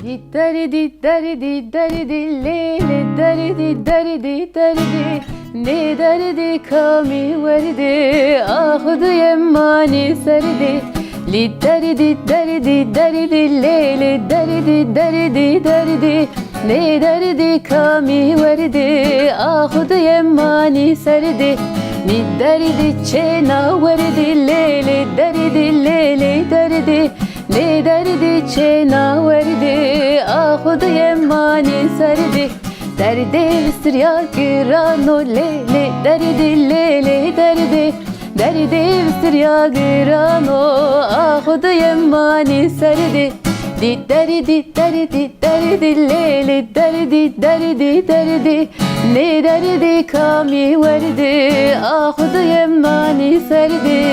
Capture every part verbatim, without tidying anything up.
Dî derî dî derî dî derî dî lê lê derî dî derî dî derî dî. Nê derî dî kamî werdê, a xwediyê manî serdê. Lî derî dî derî dî derî dî lê lê derî dî derî dî derî dî. Nê derî dî kamî werdê, a xwediyê manî serdê. Nî derî dî çêna werdê lê lê derî dî lê lê derî dî. Nê derî dî çêna werdê, a xwediyê manî serdê. Derdê vistiriya girano lê lê derî dî lê lê derî dî. Derdê vistiriya girano, a xwediyê manî serdê. Dî derî dî derî dî derî dî lê lê derî dî derî dî derî dî. Nê derî dî kamî werdê, a xwediyê manî serdê.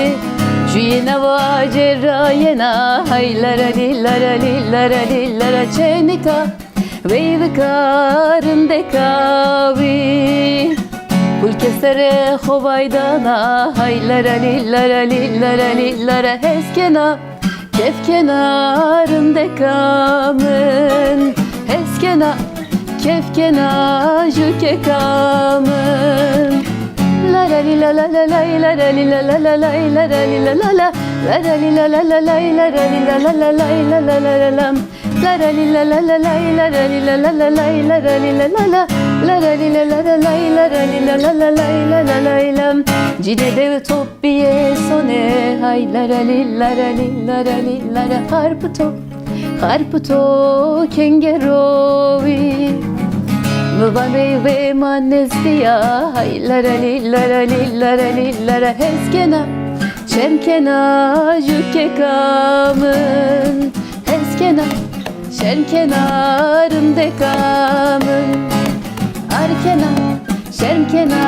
Jûyê newa cêrayena, hay lerelî lerelî lerelî lere çênika. Wey bikarin deka wî. Kulke serê xo vaydana, hay lerelî lerelî lerelî lere heskena. Kefkena rindeka min, heskena, kefkena jûkeka min. Lerelî la la la lay, lerelî la la la lay, lerelî la la la. Lerelî la la la lay, lerelî la la la lay, la la la la lam. Lerelî la la la lay, lerelî la la la lay, lerelî la la la. Lerelî la la la lay, lerelî la la la lay, la la la lay lam. Cîdê dew top biyê sonê, hay lerelî lerelî lerelî lere xarpito, xarpito kengerovî. Mivanê vê ma nezdiya, hay lerelî lerelî lerelî lere heskena, çemkena jûkeka min. Heskena, şerm kena rindeka min. Arkena, şerm kena